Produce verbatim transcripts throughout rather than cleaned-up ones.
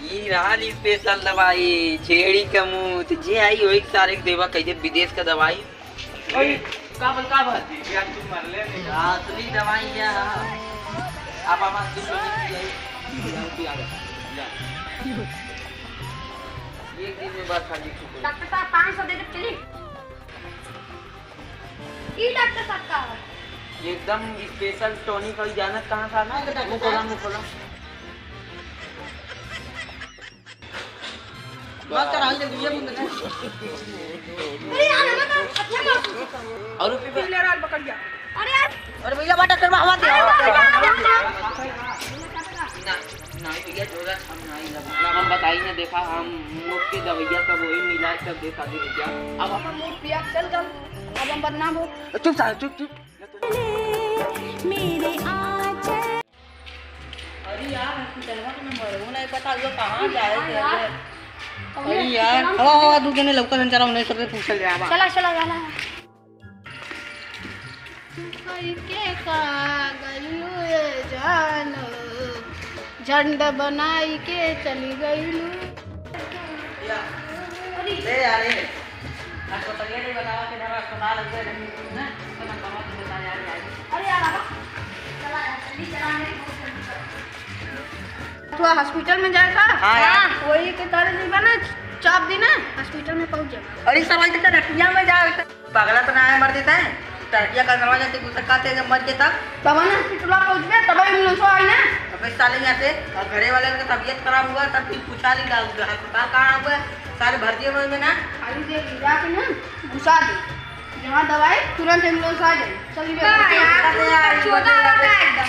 ई रहल special दवाई, छेड़ी का मूत, जे आई वही सारे के देवा, कह दे विदेश का दवाई। ओए, का बोल, का बोल? जीजा, तू मरले नहीं। असली दवाई है। आप हमार दुश्मनी की है। जाओ, तू आ जा। जा। एक दिन में बात खाली छूट गई। डॉक्टर साहब, पाँच सौ दे दे, चली। ई डॉक्टर साहब का है? एकदम special tonic है, जानत कहाँ का ना? हाँ, तो डॉक्टर मुँह खोला, साहब। मुँह खोला। बात करा, जल्दी ये बंद कर। अरे यार, हमें तो अच्छा महसूस होता है। और ऊपर पे पीले लाल पकड़ गया। अरे यार। अरे भैया, बा डॉक्टर बा, हवा दे। अरे बाप रे, बाप रे। ना, ना भैया, जोरा हम ना ही लगा। ना, हम बताई ना, देखा, हम मुफ्त के दवाइया सब वही मिला, सब दे शादी भैया। अब अपन मुफ्त पिया, चल, चल। अब हम बदनाम हो। चुप साला, चुप, चुप। मेरे आंचल। अरे यार, हॉस्पिटलवा के नंबर वो नहीं पता, वो कहाँ जाए हाँ के यार। है। कौन अरे यार, हॉस्पिटल में? हवा, हवा, दू जने लौका संचारा, उन्हें सबसे पूछल जाए, आवा। चला, चला, चला। कई के का गइलू ये जान, झंड बनाई के चली गइलू। ले यार, ये। अस्पताल नहीं बतावा के धरा, अस्पताल उधर नहीं ना, उसका नंबर मत बता यार, यार। अरे यार, बाबा, चला यार, जल्दी चला, मेरी बहुत जल्दी कर। तू हॉस्पिटल में जाएगा? हाँ यार। हाँ, वही के तारे जी बना, चाप दी ना, हॉस्पिटल में पहुँच जाएगा। अरे सर, वही तो रतिया में जाए। पगला तो ना है, मर देता है। टरकिया का नवा जाते गुस्सा खाते जब मर गया था। तब ना हॉस्पिटल पहुँचबे, तब एम्बुलेंस आई ना। अबे साले यहाँ से, और घरे वाले का तबीयत खराब हुआ, तब फिर पूछा नहीं का, अस्पताल कहाँ हुआ? सारे भर्ती हुए में ना। खाली दे दिया के ना, घुसा दे। जहाँ दवाई, तुरंत एम्बुलेंस आ जाए। चल, ये बा यार, अरे यार, तू तो चोदा लगा एकदम।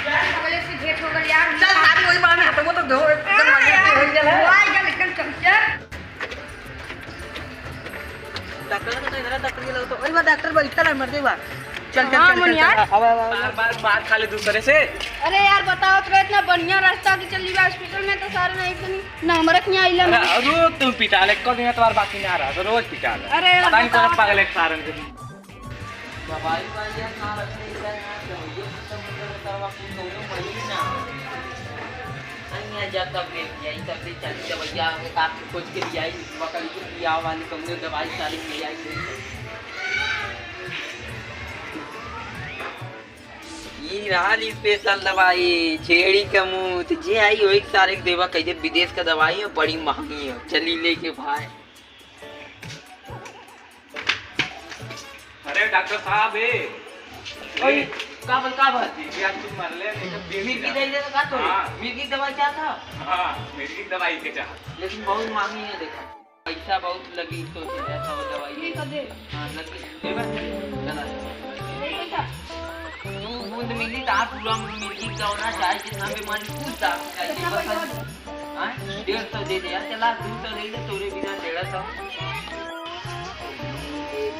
यार, पगले से भेंट हो गल यार। चल, सारी वही बहाने हटो, वो तो दो, एकदम हाँ मजे से यार, हो गया है। वो आ गया, एकदम चमचम। डॉक्टर का तो इधर डॉक्टर के लगे तो, ओए बा, डॉक्टर बैठल है, मर जाए बा। चल, चल, हाँ, चल, चल, मुनिया। चल, आवा, आवा, आवा। बार, बार, बार खा ले दूसरे से। अरे यार, बताओ तो, इतना बढ़िया रास्ता कि चल जीवा हॉस्पिटल में, तो सारे नहीं, इतनी नमरत नहीं आई अरे, लमरत। अरे, तुम पिटा ले, कल दिन तुम्हारे बाकी ना रहा, तो रोज पिटा ले। अरे यार, पता नहीं कौन बताओ। पागल है सारन के। दवाई वाई यार कहाँ रखने का है? दवाइयों खत्म हो गया, तो अब अपन दोनों मरी ना। आई यहाँ जा, तब ले आई, तब ले चल, दवाइया हमें काट के खोज के ले आई, मकई को पिया वाली कमरे दवाई सारी ले आई। ई रहल special दवाई, छेड़ी का मूत, जे आई वही सारे के देवा, कह दे विदेश का दवाई है, बड़ी महंगी है, चली लेके भाई। अरे डॉक्टर साहब, ए। ओए, ए। का बोल, का बोल? जी, जी, आज कुछ मरले नहीं, तो मिर्गी दे दे तो का तो? हाँ। मिर्गी दवाई चाहत ह? हाँ, मिर्गी दवाई के चाहत। लेकिन बहुत महंगी है, देखा। पैसा बहुत लगी, तो दे दे, तो दवाई। ठीक है, दे। हाँ, लगी। दे बस। चला। दे पैसा। दू बूंद मिली, तो आप पूरा मिर्गी का होना चाहे, जितना बीमारी कुछ दाम का कितना पैसा दे? हाँ, डेढ़ सौ दे दे यार, चला, दू सौ दे दे, तोरे बिना डेढ़ सौ।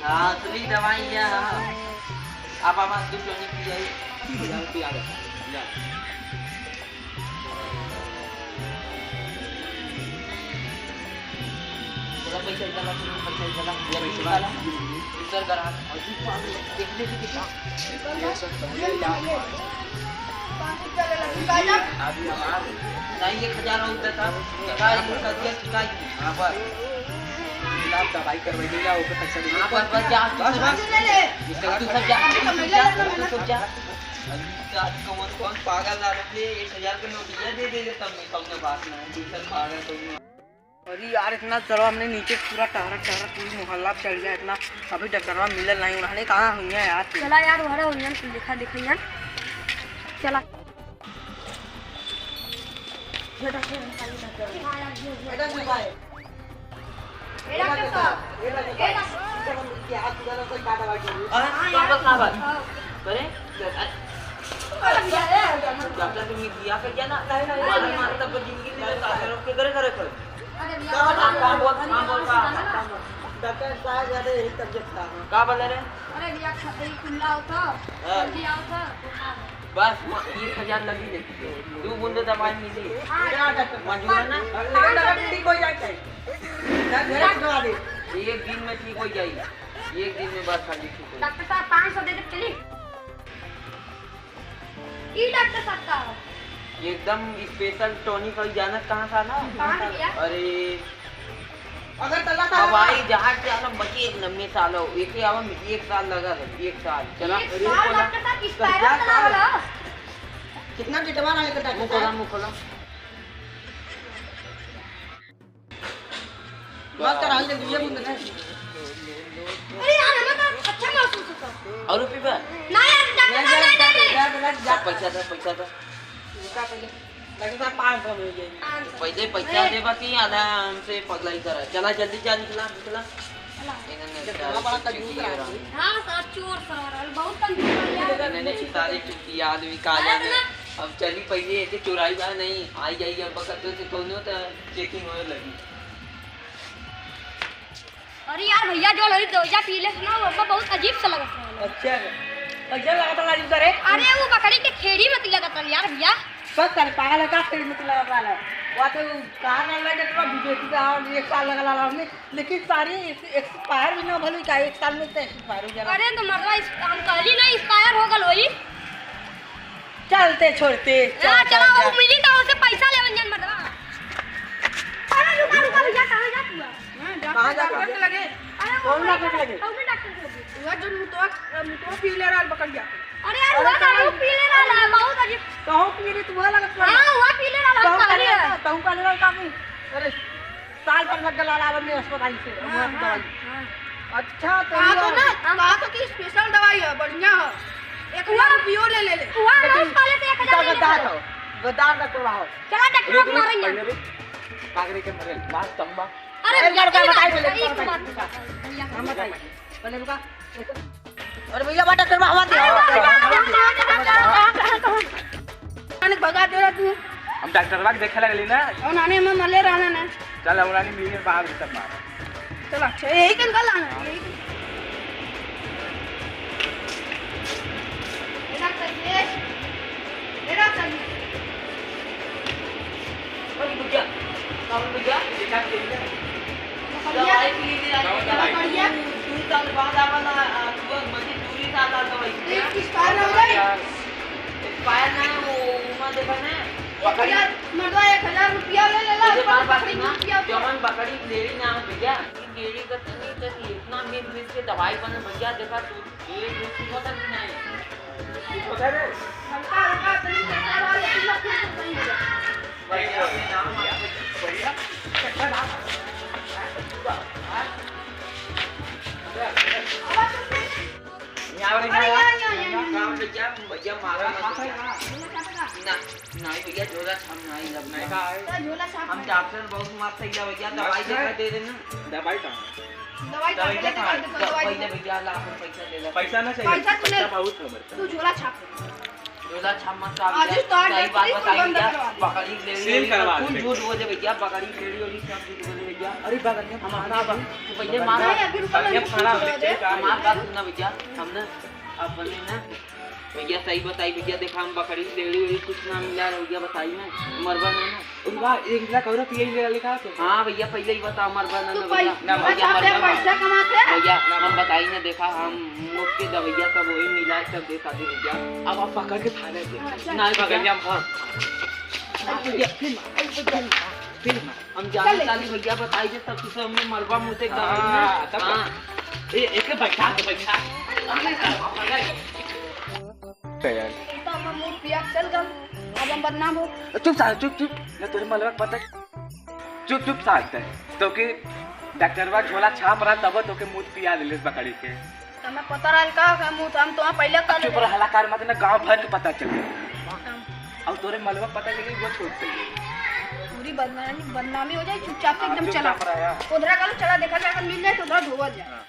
हाँ, असली दवाई है, हाँ। आप हमार दुश्मनी की है। जाओ, तू आ जा। जा। थोड़ा पैसा इधर ला, थोड़ा पैसा इधर ला, ये पैसा ला। दूसर ग्राहक। और तू पागल, देख ले, देख ले। ये सब पहले यार। अभी हमार नहीं, एक हजार और देता। चुकाई, चुकाई, चुकाई। हाँ, बस। इलाज दवाई करवाई ले जाओ, ओके पैसा दे दे। हाँ, बस, बस, जा, बस, बस। ले ले। इसके बाद तू सब जा, तू सब जा, तू सब जा। अभी क्या कौन, कौन पागल आदमी है, एक हजार का नोटिया दे दे, तब नहीं, तब नहीं बात ना है, दूसर पागल तो नहीं। अरे यार, इतना चलो, हमने नीचे पूरा टहरत टहरत पूरी मोहल्ला चल गया इतना, अभी डॉक्टरवा मिलल नहीं, उन्होंने कहाँ हुई है यार? चला यार, वहरा हुई है, देखा, देखा यार, चला। ए डॉक्टर साहब, ए डॉक्टर साहब। हाँ, हाँ, डॉक्टर साहब। अरे, अरे, डॉक्टर, तुम ये किया कर क्या ना? नहीं, नहीं, मार, मार, तब जिंदगी में डॉक्टर के घरे, घरे कर। अरे भैया, हाँ, हाँ, बोल, हाँ, बोल, हाँ। डॉक्टर साहब, ज्यादा यही तबीयत खराब है। का बोले रे? अरे भैया, खतरी खुला होता, हाँ। जल्दी आओ तो, हाँ। बस, एक हजार लगी ले। दू बूंद दवाई मिली। हाँ। क्या डॉक्टर? मंजूर है ना? पाँच सौ डॉक्टर ठीक हो जाए। क्या घर में दवा दे? एक दिन में ठीक हो जाए। एक दिन में बस खाली ठीक हो जाए। डॉक्टर साहब, पाँच सौ दे दे, चली। ई डॉक्टर साहब का हो? एकदम special tonic और जानत कहाँ का ना? कहाँ भैया? अरे, अगर तल्ला था हवाई जहाज से आलम बची एक लम्बे साल हो, एक ही आवा में एक साल लगा है, एक साल। चला, एक अरे, साल खोला। डॉक्टर साहब, expire चला, तो ना चला। होला? कितना डेटवा ना लेकर डॉक्टर मुँह खोला, साहब? मुँह खोला। बात करा, हम जल्दी ये बूंद दे। अरे यार, हमें तो अच्छा महसूस होता। और पीबा? ना यार, डॉक्टर साहब, नहीं, नहीं, नहीं। जा, पैसा दे, पैसा दे। रुका पहले। डॉक्टर साहब, पाँच सौ में हो जाएगी। पाँच सौ। पहले पैसा नहीं। देबा कि आधा हमसे पगलाई करा। चला, जल्दी जा, निकला, निकला। चला। इन्होंने जब सारे बड़ा चुटिया कंजूस रहा। हाँ, सर, चोर सर, बहुत कंजूस रहा यार। नहीं, नहीं, सारे चुटिया आदमी का अरे जाने। ना। अब चली पहले ऐसे चोराई बा नहीं, आई जाई अब बकत से कौनो तो checking होए लगी। अरे यार भैया, जो लड़ी दवाइया पी ले ना, वो हमको बहुत अजीब सा लगत रहल। अच्छा, कैसे लगत रहल अजीब सा रे? अरे वो बकरी के खेड़ी मत लगत रहल यार भैया। बस सारे पागल है का, खेड़ी मत लगत रहल? वो तो कहा ना लगे तो विदेशी का और एक साल लगा ला हमने, लेकिन सारी expire भी ना भले का, एक साल में तो expire हो जाला। अरे तो मर्दवा इस, हम कहली ना expire हो गल होई। चलते छोड़ते, हाँ, चला, चला, वो मिली तो उसे पैसा लेवन जान मर्दवा। अरे रुका, रुका भैया, कहाँ जात हुआ? हाँ, कहाँ जात डॉक्टर हुआ? के लगे। अरे वो कौन डॉक्टर के लगे? कौन डॉक्टर के लगे? वह जो मुतवा, मुतवा पी ले रहा बकरिया। अरे यार, अरे वो तो कहाँ? वो पी ले रहा है, बहुत अजीब। कहूँ पी ले, तू वह लगत हाँ, वो पी ले रहा है, कहूँ हम कहले कहली है। रहता, कहूँ कहले रहता कि, अरे, साल भर लग गला लावन में अस्पताल से, हाँ, वहाँ हाँ, दवाई। हाँ। अच्छा, तो कहा तो यार ना, कहा तो कि special दवाई है, बढ़िया है। एक हजार रुपयो ले ले ले। हुआ लेकिन रोज पहले से एक हजार ले ले गद्दार ले। हो, गद्दार डॉक्टर हो। चला डॉक्टर रुक, को रुक, मारेंगे। पहले रुक। पागल के मरे, मार तम्बा। अरे अरे भैया, लड़का चल बताइए, ना, पहले एक रुका, बात रुका। बता। भैया, हम बताइए। पहले रुका। अरे भैया, बा डॉक्टर बा, हवा दे। अरे बाप रे, बाप रे, बाप रे, बाप रे, बाप रे। अचानक भगा दे रहा तू। हम डॉक्टर बा के देखे लगली ना। और नानी में मले रहना ना। चल, और नानी मिल के बाहर भीतर मार। चल, अच्छा, यही कन का लाना, यही कन। ए डॉक्टर जी, ए डॉक्टर जी। अरे भैया, कौन भैया? देखा के लिए। भैया। दवाई के लिए आ गया। भैया। दू, दू साल बाद आवा ना, आ, दू, मजे दूरी साल आ दवाई। ये expire हो गई? Expire ना है, वो उमा देखा ना। एक हजार, मर्दवा एक हजार रुपया ले लेला, मुझे ऊपर बार बार बकरी ना, रुपया। जवन बकरी लेली ना हो भैया, लेली का तनी, तनी इतना मीठ मीठ के दवाई बने भैया, देखा तू, ये, ये सुनो तक नहीं। हल्का, हल्का, तनी पैसा वाला, तनी फिर से सही हो जाए। नहीं भैया, झोला छाप नहीं, अब नहीं। तो झोला छाप हम नहीं। डॉक्टर बहुत मार सही भैया, दवाई देखा दे देना। दवाई कहाँ है? दवाई दवाई कहाँ है? दवाई पहले दे। भैया, ला, हम पैसा दे दे। पैसा ना चाहिए, पैसा तूने पैसा बहुत है मेरे पास। तू झोला छाप। झोला छाप मत छाप आज भैया। तो आज सही बात बताई भैया, बकरी लेड़ी सील करवा दे। झूठ बोले भैया, बकरी लेड़ी और सब झूठ बोले भैया। अरे बगल में हम अपना बा-, तू पहले मार। नहीं, अभी रुको, बगल में हम खड़ा हो, कुछ हमार बात सुना भैया, हम ना अपने ना भैया सही बताई भैया, देखा हम बकरी लेड़ी वेड़ी कुछ ना मिला रहे भैया, बताई ना, मरबा ना ना। अरे वाह, एक गिलास और पिए ले लिखा तो। हाँ भैया, पहले ही बता, मरबा ना तू ना भैया। पैसा ना भैया, कमाते, मरबा ना। पैसा कमाते। भैया, हम बताई ना, देखा हम मुफ्त के दवाइया सब वही मिला सब दे साथी भैया। अब आप पकड़ के थाने दे। अच्छा। नहीं भैया। भैया, हम हाँ। भैया, फिर मार, फिर मार, फिर मार। हम जाने चल। चाली भैया बताई दे, तब तुझे हमने मरबा मुँह से हाँ, दवाई ना। तब हाँ। ए, एके बैठा दे, बैठा। तो हम मुँह पिया चल गल, अब हम बदनाम हो। चुप साला, चुप, चुप। ना तोरे मलवा के पता। चुप, चुप साला। तो के डॉक्टरवा झोला छाप रहा, तब तो के मुँह पिया देले बकरी के। हमें पता रहल का, हम उ तो, हम तो वहाँ पहिले कर चुप रह, हलाकार मत ना, गाँव भर के पता चल गया। हम और तोरे मलबा पता चली, वो छोड़ दे। पूरी बदनामी, बदनामी हो जाए, चुपचाप से हाँ, एकदम चला। चुपचाप रह, हाँ। उधरा का चला, देखा जाए, अगर मिल जाए तो उधरा ढोवल जाए। हाँ।